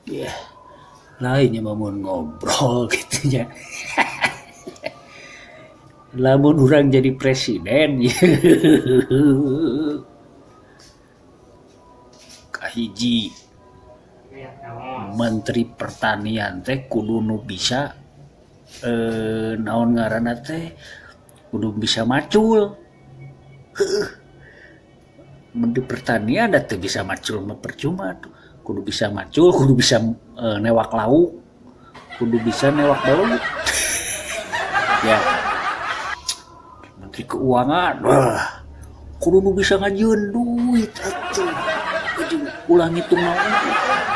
Ya, lainnya mun ngobrol gitu nya. Lamun urang jadi presiden kahiji menteri pertanian teh kudu nu bisa naon ngaranna teh kudu bisa macul. Heuh. Menteri pertanian da teu bisa macul mah percuma tuh. Kudu bisa macul, kudu bisa newak lauk, kudu bisa newak belut. Ya. Menteri keuangan, wah, kudu nu bisa ngajieun duit atuh. Jeung ulah ngitung naon,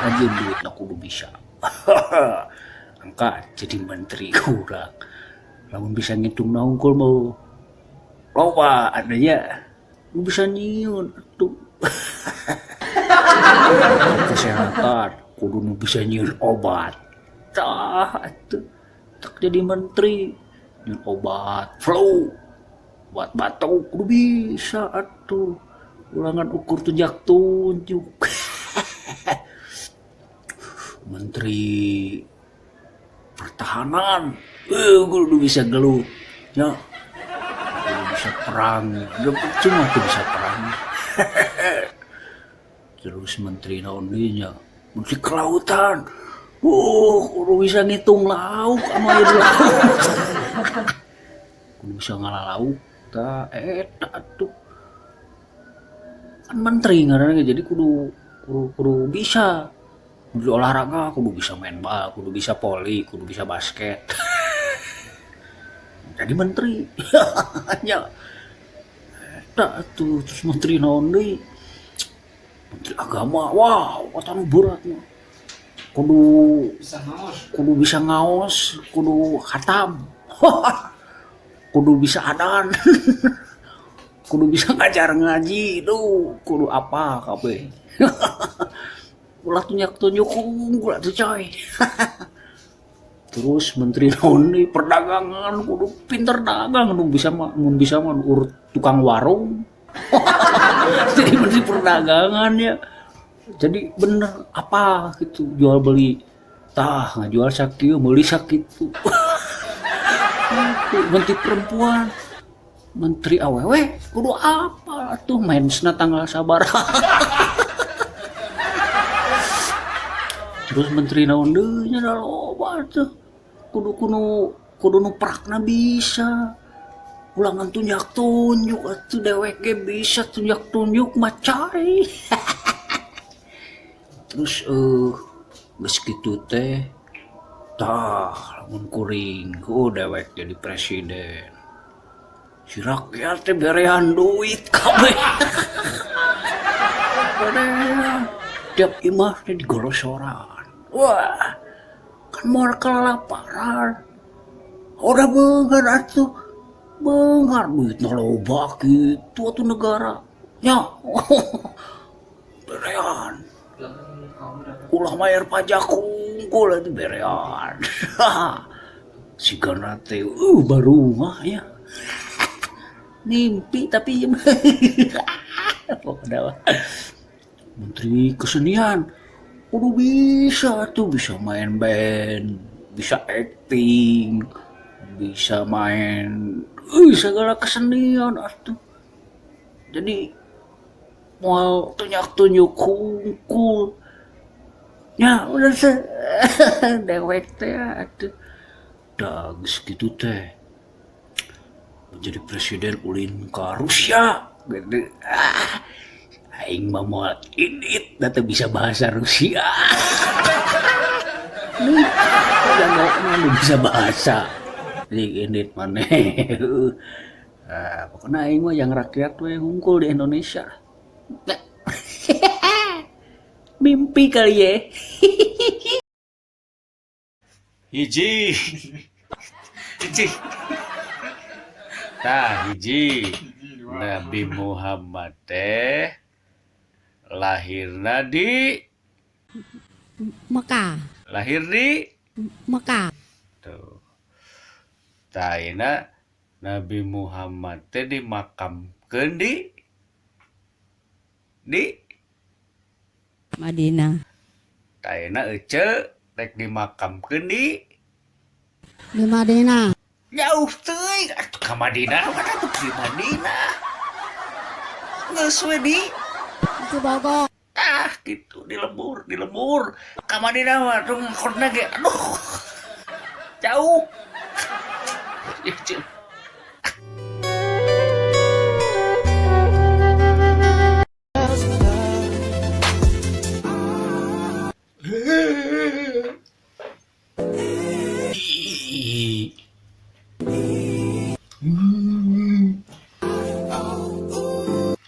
ngajieun duit na kudu bisa. Angkat jadi menteri kurang. Lamun bisa ngitung naon kul mau loba adanya nu bisa nyieun atuh. Kesehatan kudu nu bisa nyieun obat. Tah atuh tak jadi menteri nyieun obat flu, obat batuk kudu bisa atuh. Ulangan ukur tunjak tunjuk. Menteri pertahanan, kudu bisa gelut, ya, kudu bisa perang, udah percuma tuh bisa perang. Terus menteri naon deui nya, menteri kelautan, kudu bisa ngitung lauk anu aya di laut. Kudu bisa ngala lauk, tah eta atuh. Kan menteri ngaranna jadi kudu kudu kudu bisa. Kudu olahraga, kudu bisa main bal, kudu bisa voli, kudu bisa basket. Jadi menteri. Nya. Eta atuh, terus menteri naon deui? Menteri agama, wow, eta nu berat mah. Kudu bisa ngaos, kudu bisa ngaos, kudu khatam. Kudu bisa adan. Kudu bisa ngajar ngaji, duh, kudu apa kabeh. Ulah tunjuk tunjuk unggul atuh coy. Terus menteri naon deui, perdagangan kudu pinter dagang nu bisa mah, mun bisa mah urut tukang warung. Jadi menteri perdagangan ya. Jadi bener apa gitu jual beli, tah ngajual sakieu meuli sakitu. Itu menteri perempuan, menteri awewe kudu apa tuh mensna tanggal sabaraha. Terus menteri naon deui nya da loba tuh. Kudu kudu kudu nu prakna bisa. Ulangan tunjak tunjuk atuh dewek ge bisa tunjak tunjuk macai. Terus geus kitu teh tah lamun kuring heuh dewek jadi presiden. Si rakyat teh berean duit kabeh. Berean tiap imah teh digorosoran. Wah, kan moal kalalaparan. Udah beunghar atuh. Beunghar duitna loba kitu atuh negara. Nya. Berean. Ulah bayar pajak unggul atuh berean. Sigana teh barungah ya. Mimpi tapi pokoknya mah. Menteri kesenian kudu bisa tuh, bisa main band, bisa acting, bisa main segala kesenian atuh. Jadi moal tunjuk-tunjuk kungkul. Ya udah se dewek teh atuh. Dah geus kitu teh. Menjadi presiden ulin ka Rusia gitu. Ah, aing mah moal indit da teu bisa bahasa Rusia. Nih, jago mah nu bisa bahasa. Jadi indit maneh. Ah, pokoknya aing mah yang rakyat we hungkul di Indonesia. Nah. Mimpi kali ya. Hiji. Hiji. Tah hiji. Nabi Muhammad teh lahirna di Mekah. Lahir di Mekah. Tuh. Tah ayeuna Nabi Muhammad teh dimakamkeun di Madinah. Tah, ayeuna Ece rek dimakamkeun di Di Madinah. Jauh teuing atuh ka Madinah mana tuh di Madinah. Geus we di Cibogo. Ah, gitu di lembur, di lembur. Ka Madinah mah tuh ngangkotna ge aduh. Jauh. Ya, Ceu. Ih.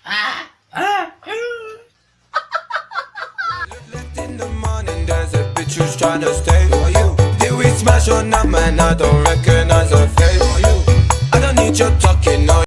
Ah, ah, In the morning, there's a bitch who's tryna stay. Who are you? Did we smash or not, man? I don't